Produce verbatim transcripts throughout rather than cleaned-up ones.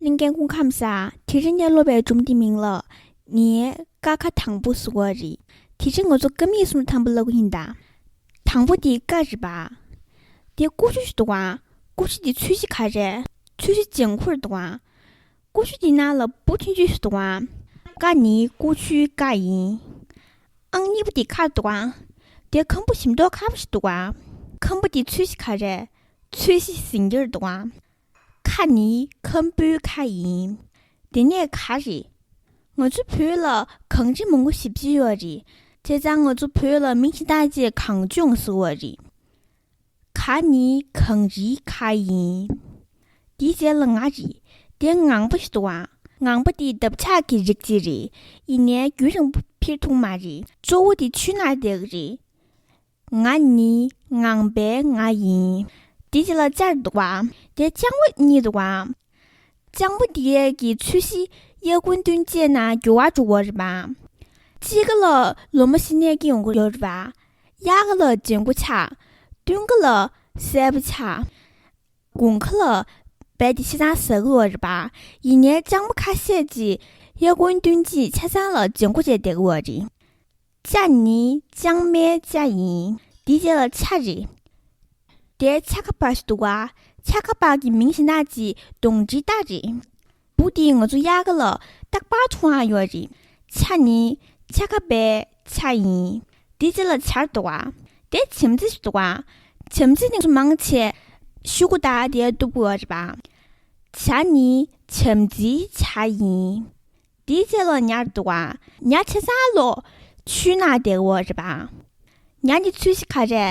གླིང་རྒན་སྐུ་ཁམས་བཟང་། དེ་རིང་ངས་སློབ་པའི་སྒྲུང་འདི་མིང་ལ་ངའི་ཀ་ཁ་དང་པོ་ཟེར་བ་རེད། དེ་རིང་ང་ཚོ་ཀ་མད་གསུམ་དང་པོ་ལབ་ཀྱི་ཡིན་ད། དང་པོ་དེ་ཀ་རེད་པ། དེ་ཀུ་ཤུ་ཞིག་འདུག་ག། ཀུ་ཤུ་དེ་ཚོས་གཞི་ག་རེ། ཚོས་གཞི་འགྱིང་ཁུག་རེད་འདུག་ག། ཀུ་ཤུ་དེ་ནང་ལ་འབུ་ཐོན་ཆུ་ཞིག་འདུག་ག། ཀ་ནི་ཀུ་ཤུའི་ཀ་ཡིན། ཨང་གཉིས་པ་དེ་ཁ་རེད་འདུག་ག། དེ་ཁམ་བུ་ཞིམ་མདོག་ཁ་པོ་ཞིག་འདུག་ག། ཁམ་བུ་དེ་ཚོས་གཞི་ག་རེ། ཚོས་གཞི་ཟིང་སྐྱ་རེད་འདུག་ག། ཁ་ནི་ཁམ་བུའི་ཁ་ཡིན། དེ་ནས་ག་རེད། ང་ཚོ་བོད་ལ་གངས་རི་མང་པོ་ཞེ་པོ་ཅིག་ཡོད་རེད། བྱས་ཙང་ང་ཚོ་བོད་ལ་མིང་གཞན་དག་ཅིག་གངས་ལྗོངས་ཟེར་བ་རེད། ག་ནི་གངས་རིའི་ག་ཡིན། དེའི་རྗེས་ལ་ང་རེད། དེ་ངང་པ་ཞིག་འདུག་ག། ངང་པ་དེ་འདབ་ཆགས་ཀྱི་རིགས་ཅིག་རེད། ཡིན་ནའི་རྒྱུན་རིང་པོ་འཕེལ་ཐུབ་མ་རེད། གཙོ་བོ་དེ་ཆུ་ནང་བསྡད་ཀྱི་རེད། ང་ནི་ངང་པའི་ང་ཡིན། དེའི་རྗེས་ལ་ཅ་རེད་འདུག་ག། དེ་ལྕགས་མོ་གཉིས་འདུག་ག། ལྕགས་མོ་དེ་གི་ཚོས་གཞི་གཡས་བསྐུམ་མདུན་བསྐྱེད་ནས་འགྱུར་བ་འགྲོ་གི་ཡོད་རེད་པ། དཔྱིད་ཀ་ལ་ལོ་མ་ཤི་ནས་སྐྱེ་ཡོང་གི་ཡོད་རེད་པ། དབྱར་ཁ་ལ་ལྗང་གུ་ཆགས། སྟོན་ཁ་ལ་སེར་པོ་ཆགས། དགུན་ཁ་ལ་བལ་དེ་ཆ་ཚང་ཟ་གི་ཡོད་རེད་པ། ཡིན་ནའི་ལྕགས་མོ་ཁ་ཤས་ཀྱིས་གཡས་བསྐུམ་མདུན་བསྐྱེད་ཆ་ཚང་ལ་ལྗང་གུ་བྱས་བསྡད་ཀྱི་ཡོད་རེད། ཅ་ནི་ལྕང་མའི་ཅ་ཡིན། དེའི་རྗེས་ལ་ཆ་རེད། དེ་ཆ་ག་པ་ཞིག་འདུག་ག། ཆ་ག་པ་གི་མིང་གཞན་དག་ཅིག་གདོང་འདྲེ་རྟགས་རེད། འབུ་དེ་ང་ཚོ་དབྱར་ཁ་ལ་རྟག་པར་འཐུང་ཡག་ཡོད་རེད། ཆ་ནི་ཆ་ག་པའི་ཆ་ཡིན། དེའི་རྗེས་ལ་ཇ་རེད་འདུག་ག། དེ་བྱམས་བརྩེ་ཞིག་འདུག་ག། བྱམས་བརྩེ་ནི་ང་ཚོ་མང་ཆེ་ཤོག་གུ་དང་དེ་གཏུབ་ཀྱི་ཡོད་རེད་པ། ཇ་ནི་བྱམས་བརྩེའི་ཇ་ཡིན། དེའི་རྗེས་ལ་ཉ་རེད་འདུག་ག། ཉ་ཆ་ཚང་ལོ་ཆུའི་ནང་བསྡད་ཡོད་རེད་པ། ཉ་ནི་ཚོས་གཞི་ག་རེ།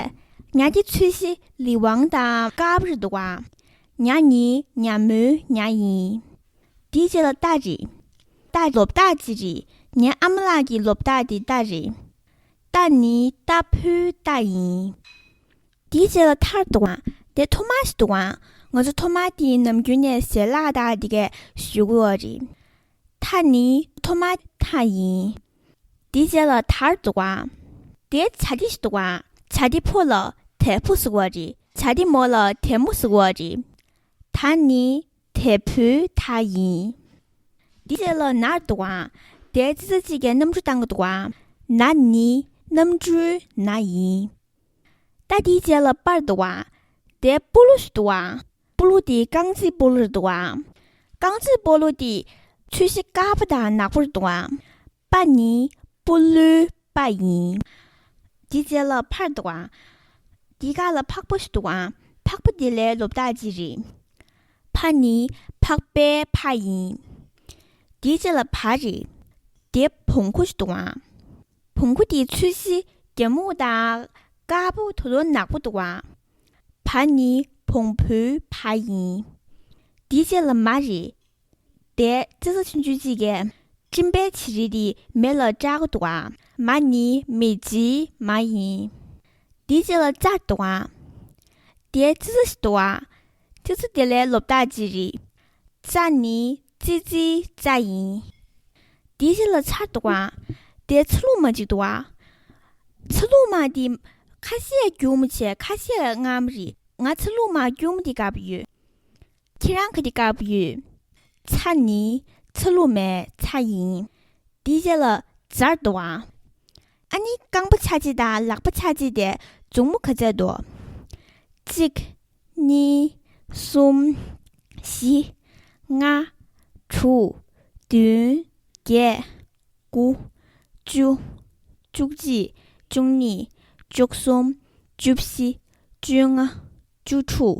ཉ་དེ་ཚོས་གཞི་ལི་ཝང་དང་དཀར་པོ་རེད་འདུག་ག། ཉ་ནི་ཉ་མོའི་ཉ་ཡིན། དེའི་རྗེས་ལ་ཏ་རེད། ཏ་ལོ་རྟགས་ཅིག་རེད། ངའི་ཨ་མ་ལགས་ཀྱི་ལོ་རྟགས་དེ་ཏ་རེད། ཏ་ནི་ཏ་ཕོའི་ཏ་ཡིན། དེའི་རྗེས་ལ་ཐ་རེད་འདུག་ག། དེ་ཐོག་མ་ཞིག་འདུག་ག། ང་ཚོ་ཐོག་མ་དེ་ནམ་རྒྱུན་ནས་ཞལ་ལག་དང་དེ་གས་ཞུ་གི་ཡོད་རེད། ཐ་ནི་ཐོག་མ་ཐ་ཡིན། དེའི་རྗེས་ལ་ད་རེད་འདུག་ག། དེ་བྱ་དེ་ཞིག་འདུག་ག། བྱ་དེ་ཕོ་ལ་དལ་ཕོ་ཟེར་གྱི་ཡོད་རེད། བྱ་དེ་མོ་ལ་དལ་མོ་ཟེར་གྱི་ཡོད་རེད། ད་ནི་དལ་ཕོའི་ད་ཡིན། དེའི་རྗེས་ལ་ན་རེད་འདུག་ག། དེ་ཙི་ཙི་གཅིག་གིས་གནམ་གྲུ་བཏང་གི་འདུག་ག། ན་ནི་གནམ་གྲུའི་ན་ཡིན། ད་དེའི་རྗེས་ལ་པ་རེད་འདུག་ག། དེ་སྤོ་ལོ་ཞིག་འདུག་ག། སྤོ་ལོ་དེ་རྐང་རྩེད་སྤོ་ལོ་རེད་འདུག་ག། རྐང་རྩེད་སྤོ་ལོ་དེ་ཚོས་གཞི་དཀར་པོ་དང་ནག་པོ་རེད་འདུག་ག། པ་ནི་སྤོ་ལོའི་པ་ཡིན། དེའི་རྗེས་ལ་ཕ་རེད་འདུག་ག། དེའི་སྒང་ལ་ཕག་པ་ཞིག་འདུག་ག། ཕག་པ་དེ་ལའི་ལོ་རྟགས་ཅིག་རེད། ཕ་ནི་ཕག་པའི་ཕ་ཡིན། དེའི་རྗེས་ལ་བ་རེད། དེ་བོང་ཁུ་ཞིག་འདུག་ག། བོང་ཁུ་དེའི་ཚོས་གཞི་རྒྱ་སྨུག་དང་དཀར་པོ་ད་དུང་ནག་པོ་འདུག་ག། བ་ནི་བོང་བུའི་བ་ཡིན། དེའི་རྗེས་ལ་མ་རེད། དེ་ཙི་ཙི་ཆུང་ཆུང་གཅིག་གིས་སྤྲིན་པའི་བྱི་རིལ་དེ་མེ་ལ་བཀྲག་གི་འདུག་ག། མ་ནི་མེ་ལྕེའི་མ་ཡིན། དེའི་རྗེས་ལ་ཙ་འདུག་ག། དེ་ཙི་ཙི་ཞིག་འདུག་ག། ཙི་ཙི་དེ་ལའི་ལོ་རྟགས་ཅིག་རེད། ཙ་ནི་ཙི་ཙིའི་ཙ་ཡིན། དེའི་རྗེས་ལ་ཚ་འདུག་ག། དེ་ཚ་ལུ་མ་གཅིག་འདུག་ག། ཚ་ལུ་མ་དེ་ཁ་ཤས་རྒྱུག་མོ་བྱས། ཁ་ཤས་རྔ་མོ་རེད། ང་ཚ་ལུ་མ་རྒྱུག་མོ་དེ་དགའ་པོ་ཡོད། ཁྱེད་རང་ག་དེ་དགའ་པོ་ཡོད། ཚ་ནི་ཚ་ལུ་མའི་ཚ་ཡིན། དེའི་རྗེས་ལ་ཛ་འདུག་ག། ཨ་ནི་རྐང་པ་ཆ་གཅིག་དང་ལག་པ་ཆ་གཅིག་དེ་མཛུབ་མོ་ག་ཚད་འདུག་གཅིག་གཉིས། གསུམ། བཞི། ལྔ། དྲུག་བདུན། བརྒྱད། དགུ། བཅུ། བཅུ་གཅིག་བཅུ་གཉིས། བཅུ་གསུམ། བཅུ་བཞི། བཅོ་ལྔ། བཅུ་དྲུག་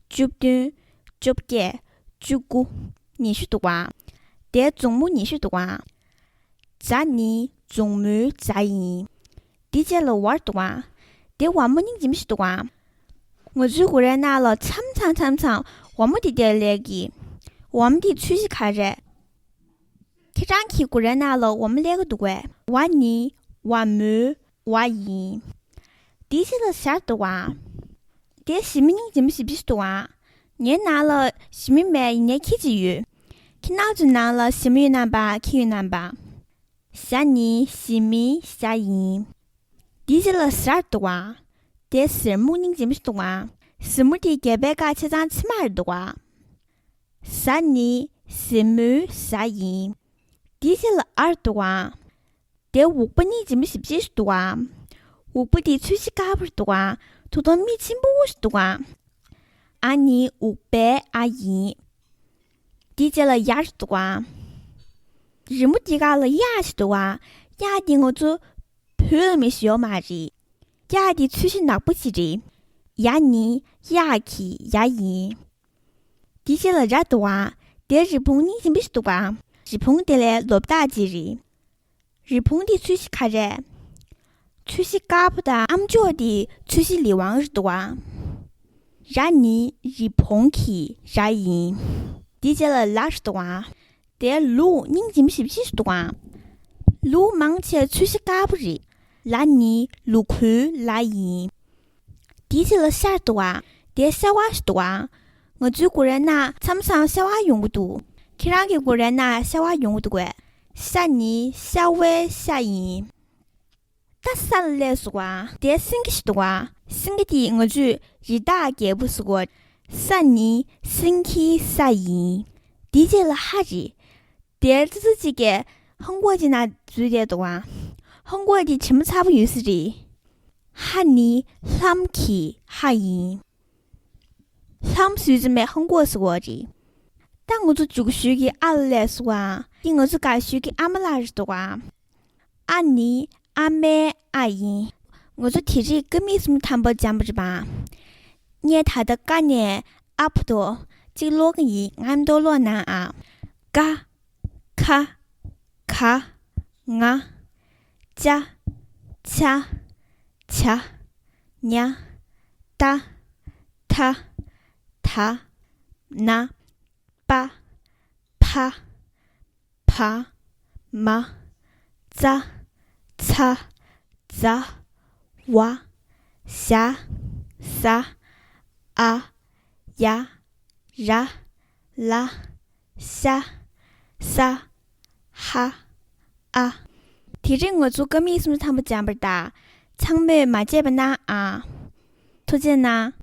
བཅུ་བདུན། བཅོ་བརྒྱད། བཅུ་དགུ། ཉི་ཤུ་འདུག་ག། དེ་མཛུབ་མོ་ཉི་ཤུ་འདུག་ག། ཛ་ནི་མཛུབ་མོའི་ཛ་ཡིན། དེའི་རྗེས་ལ་ཝ་འདུག་ག། དེ་ཝ་མོ་སྙིང་རྗེ་མོ་ཞིག་འདུག་ག། ང་ཚོའི་གུ་རའི་ནང་ལ་མཚམས་མཚམས་མཚམས་མཚམས་ཝ་མོ་དེ་དེ་ལའི་གི། ཝ་མོ་དེ་ཚོས་གཞི་ག་རེ། ཁྱེད་རང་གི་གུ་རའི་ནང་ལ་ཝ་མོ་ལའི་གི་འདུག་གས། ཝ་ནི་ཝ་མོའི་ཝ་ཡིན། དེའི་རྗེས་ལ་ཞ་འདུག་ག། དེ་ཞི་མི་སྙིང་རྗེ་མོ་ཞེ་པོ་ཞིག་འདུག་ག། ངའི་ནང་ལ་ཞི་མི་མེད། ཡིན་ནའི་ཁྱི་གཅིག་ཡོད། ཁྱེད་རང་ཚོའི་ནང་ལ་ཞི་མི་ཡོད་ན་པ། ཁྱི་ཡོད་ན་པ། ཞ་ནི་ཞི་མིའི་ཞ་ཡིན། དེའི་རྗེས་ལ་ཟ་འདུག་ག། དེ་གཟེར་མོ་སྙིང་རྗེ་མོ་ཞིག་འདུག་ག། གཟེར་མོ་དེ་རྒྱབ་པའི་ཁ་ཆ་ཚང་མཆིལ་མ་རེད་འདུག་ག། ཟ་ནི་ གཟིགས་མོའི་གཟའ་ཡིན། དེའི་རྗེས་ལ་ཨ་རེད་འདུག་ག། དེ་འུག་པ་སྙིང་རྗེ་མོ་ཞེ་པོ་ཅིག་འདུག་ག། འུག་པ་དེ་ཚོས་གཞི་དཀར་པོ་རེད་འདུག་ག། ད་དུང་མིག་ཆེན་པོ་ཞིག་འདུག་ག། ཨ་ནི་འུག་པའི་ཨ་ཡིན། དེའི་རྗེས་ལ་ཡ་རེད་འདུག་ག། རི་མོ་དེ་ག་ལ་གཡག་ཞིག་འདུག་ག། གཡག་དེ་ང་ཚོ་བོད་ལ་མི་ཞིག་ཡོད་མ་རེད། གཡག་དེ་ཚོས་གཞི་ནག་པོ་ཞིག་རེད། ཡ་ནི་གཡག་གི་ཡ་ཡིན། དེའི་རྗེས་ལ་ར་འདུག་ག། དེ་རི་བོང་སྙིང་རྗེ་མོ་ཞིག་འདུག་ག། རི་བོང་དེ་ལས་ལོ་ཏོག་ཅིག་རེད། རི་བོང་དེ་ཚོས་གཞི་ག་རེ། ཚོས་གཞི་དཀར་པོ་དང་ཨ་མཆོག་དེ་ཚོས་གཞི་ལི་ཝང་རེད་འདུག་ག། ར་ནི་རི་བོང་གི་ར་ཡིན། དེའི་རྗེས་ལ་ལ་རེད་འདུག་ག། དེ་ལུག་སྙིང་རྗེ་མོ་ཞེ་པོ་ཅིག་འདུག་ག། ལུག་མང་ཆེ་ཚོས་གཞི་དཀར་པོ་རེད། ལ་ནི་ལུ་གུའི་ལ་ཡིན། དེའི་རྗེས་ལ་ཤ་རེད་འདུག་ག། དེ་ཤ་བ་ཞིག་འདུག་ག། ང་ཚོའི་གུ་རེ་ན་མཚམས་མཚམས་ཤ་བ་ཡོང་གི་འདུག། ཁྱེད་རང་གི་གུ་རེ་ན་ཤ་བ་ཡོང་གི་འདུག་གས། ཤ་ནི་ཤ་བའི་ཤ་ཡིན། ད་ས་ལ་སླེབས་སོང་ག། དེ་སེང་གེ་ཞིག་འདུག་ག། སེང་གེ་དེ་ང་ཚོས་རི་དྭགས་རྒྱལ་པོ་ཟེར་གོ། ས་ནི་སེང་གེའི་ས་ཡིན། དེའི་རྗེས་ལ་ཧ་རེད། དེར་ཙི་ཙི་གཅིག་གིས་ཧང་གོ་ཅིག་ན་འཛུལ་བསྡད་འདུག་ག། ཧང་གོ་དེ་བྱེ་མ་ཚ་པོ་ཡོད་ས་རེད། ཧ་ནི་ལྷམ་གྱི་ཧ་ཡིན། ལྷམ་བཟོས་ཙམ་མས་ཧང་གོ་ཟེར་གོ་རེད། ད་ང་ཚོ་འཇུག་ཞུས་ཀྱི་ཨ་ལ་སླེབས་སོང་ག། འདི་ང་ཚོ་དགའ་ཞུས་ཀྱི་ཨ་མ་ལགས་རེད་འདུག་ག། ཨ་ནི་ཨ་མའི་ཨ་ཡིན། ང་ཚོ་དེ་རིང་ཀ་མད་སུམ་ཐམ་པ་སྦྱངས་པ་རེད་པ། ངས་ད་ལྟ་ཀ་ནས་ཨ་བར་དུ་གཅིག་ཀློག་གི་ཡིན། ང་མདོ་ཀློག་གནང་ཨ། ཀ། ཁ། ག། ང་། ཅ། ཆ། ཇ། ཉ། ཏ། ཐ། ད། ན། པ། ཕ། བ། མ། ཙ། ཚ། ཛ། ཝ། ཞ། ཟ། འ། ཡ། ར། ལ། ཤ། ས། ཧ། ཨ། དེ་རིང་ང་ཚོ་ཀ་མད་སུམ་ཐམ་པ་སྦྱངས་པ་རེད་ད། ཚང་མས་མ་བརྗེད་པ་གནང་ཨ། ཐུགས་རྗེ་གནང་།